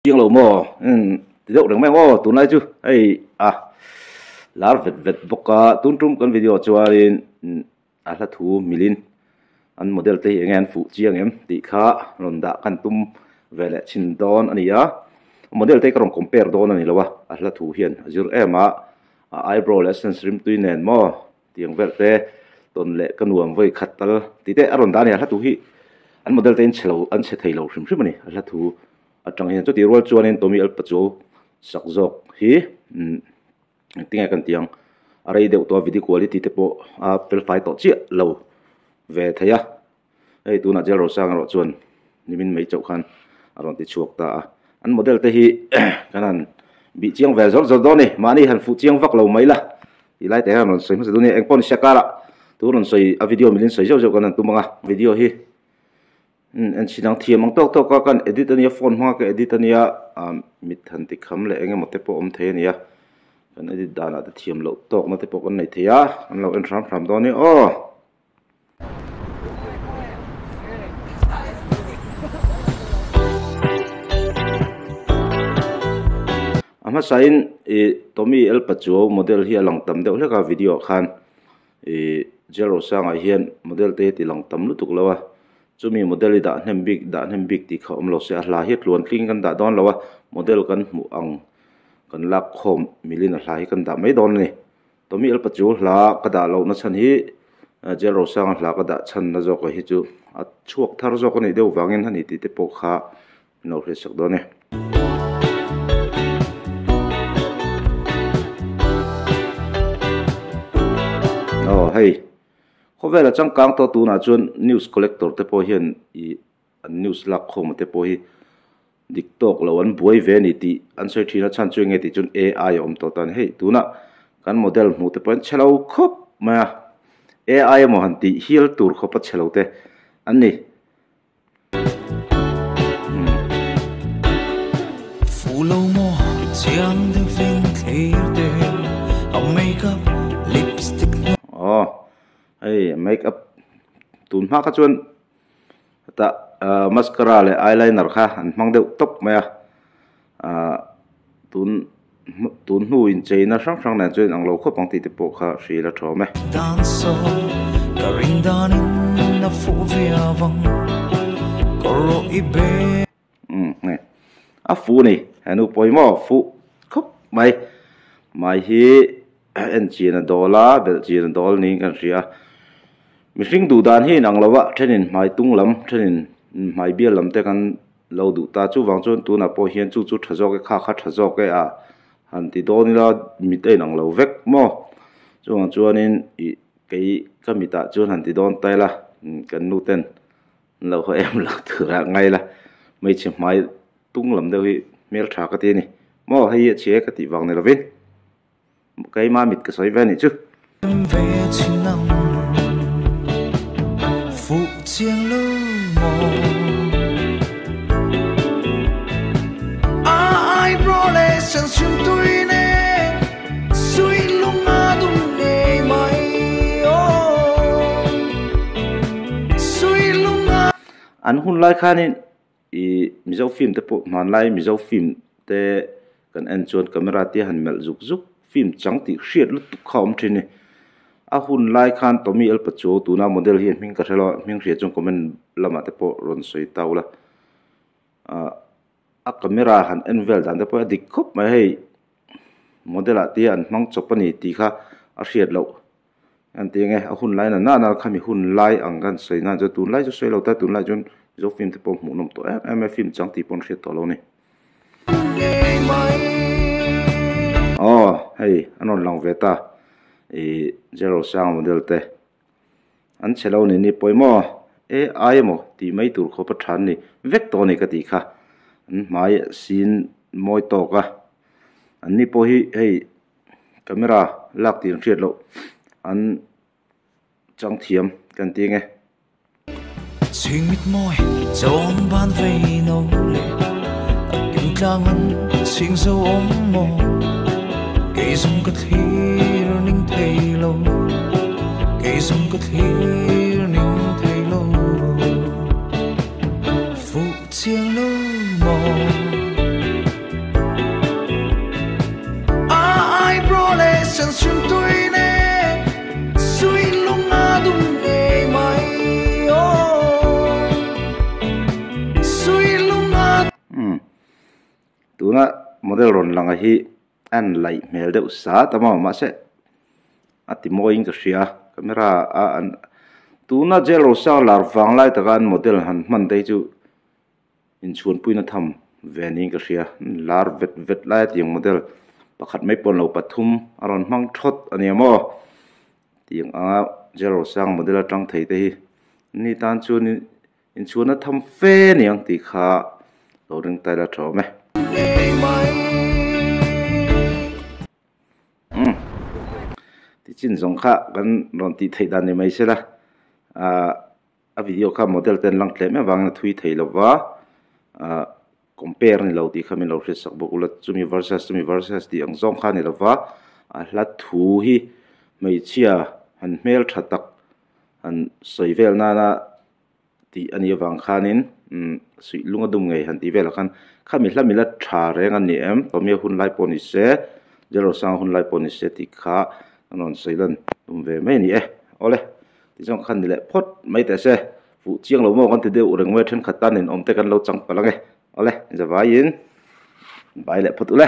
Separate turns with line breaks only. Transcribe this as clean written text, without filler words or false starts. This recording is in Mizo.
Chiang lo maw? Umm ti deuh reng mai ang aw tunlai chu hei a lar vet vet bawk a tun tum kan video chuanin a hla thu milin an model te hi enge an fuh chiang em tih kha rawn dah kan tum ve leh chhin dawn a ni a model te hi ka rawn compare dawn a ni lo a a hla thu hian a zir em a a eyebrow leh a sense rimtui nen maw tiang vel te tawn leh ka nuam vawi khat tal tih te a rawn dah a ni a hla thu hi an model te in chhe lo an chhe thei lo hrim hrim a ni a hla thu. Atang hian chutih rual chuanin Tommy Alpachu sak zawk hi engtinge kan tih ang a rei deuh tawh a video quality te pawh a fel fai tawh chiah lo ve thei a hei tunah Jail Rosang erawh chuan nimin mai chauh khan a rawn ti chhuak ta a an model te hi kan han bih chiang ve zawr zawr dawn a ni mahni han fuh chiang vak lo mai la tih lai te hian rawn sawi hmasa dawn a ni engpawh ni se karah tu rawn sawi a video milin sawi zeuh zeuh kan han tum ang a video hi. En chhin ang thiam ang tawk tawk a kan edit ania phone hmanga ka edit ania ah mit han ti kham leh eng emaw te pawh awm thei ania kan edit danah te thiam loh tawkna te pawh kan nei thei a an lo en hram hram dawn nia aw. A hmasain ih Tommy El Pachuau model hi a lang tam deuh hlek a video ah khan. Ih Jail Rosangah hian model te hi ti lang tam lutuk lo a, chumi model hi dah hnem bik dah hnem bik tih kha awm lo se a hla hi tluan tling kan dah dawn lo a, model kan hmuh ang kan lak khawm milin a hla hi kan dah mai dawn a ni. Tommy Alpachu hla ka dah loh na chhan hi Jail Rosanga hla ka dah chhan na zawk hi chu a chhuak thar zawk a nih deuh vangin a ni tih te pawh kha min lo hriatsak dawn e. Aw hei khawvela changkang tawh tunah chuan news collector te pawh hian ih an news lak khawm te pawh hi dik tawk lo an buai ve a ni tih an sawi thin a chhan chu enge tih chuan A_I a awm tawh ta a ni hei tunah kan model hmuh te pawh an chhe lo khawp mai a A_I emaw han tih hial tur khawp a chhe lo te an ni. Aw hei make up tun hma kha chuan hetah mascara leh eyeliner kha an hmang deuh tawp mai a ah tun tun hnu incheina hrang hrang nen chuan inang lo khawp ang tih te pawh kha hril a thawm e. Umm nge a fuh ni he nu pawimawh fuh khawp mai mai hi en chian a dawl a belh chian a dawl niin kan hria a mihring duh dan hi inang lo a thenin hmai tung lam thenin hmai bial lam te kan lo duh ta chuvang chuan tunah pawh hian chu chu tha zawk e kha kha tha zawk e a han ti dawn ila mit a inang lo vek maw chuvang chuanin ih kei ka mitah chuan han ti dawn ta ila kan nu ten an lo haw em lo turah ngai ila hmeichhe hmai tung lam deuh hi hmeltha ka ti a ni maw hei hi a chhia e ka tih vang ni lovin keima mit ka sawi ve a nih chu. An hun lai khanin Ih Mizo film te pawh hmanlai Mizo film te kan en chuan camera te han melh zuk zuk film chang tih hriat lutuk kha a awm thin a ni. A hun lai khan Tommy El Pachuau tuna model hi a hming ka hre lo a hming hria chuan comment lamah te pawh rawn sawi ta ula. Ah a camera han en vel dan te pawh a dik khawp mai hei model ah te an hmang chawp a ni tih kha a hriat loh. An ti ang e, a hun lai na nana khami hun lai ang kan sawi nan chuan tunlai chu sawi lo ta tunlai chuan Mizo film te pawh hmuhnawm tawh em em a film chang tih pawh an hriat tawh lo a ni. Aw hei an rawn lang ve ta ih Zero Sang model te an chhe lo ni ni pawimawh e ai emaw tih mai tur khawp a tha an ni vek tawh a ni ka tih kha an hmai sin mawi tawk a an ni pawh hi hei. Camera lak tih an hriat loh an chang thiam kan ti ang e. Tuna model rawn langa hi a en laih hmel deuh sat a maw mahse a ti mawiin ka hria camera a an tuna jail rosang lar vang lai taka an model han hman te hi chu inchhuanpuina tham ve niin ka hria lar vet vet lai a tiang model pakhat mai pawh ni lo pathum a rawn hmang thawt a ni maw tiang anga jail rosang model atang thei te hi ni tan chuanin. Inchhuahna tham fe ni ang tih kha lo ring ta ila tha awm e. Umm tichin zawng kha kan rawn tih theih dan ni mai se la ah a video kha model te an lang tlem em avangin a thui thei lo va ah compare a ni lo tih kha min lo hriat sak bawk ula chumi versus chumi versus tih ang zawng kha a ni lo va a hla thu hi hmeichhia han hmel tha tak han sawi vel nana tih a nih avang khanin umm suih lung a dum ngei han tih velah khan khami hla mila tha reng a ni em Tomia hun lai pawh ni se Jalrosanga hun lai pawh ni se tih kha an rawn sawi lan tum ve mai a ni e awle tichuan khan ni leh phawt mai teh se fuh chiang lo maw kan ti deuh reng mai a thenkhat tan in awm te kan lo chang palh ang e awle zavaiin bai leh phawt ule.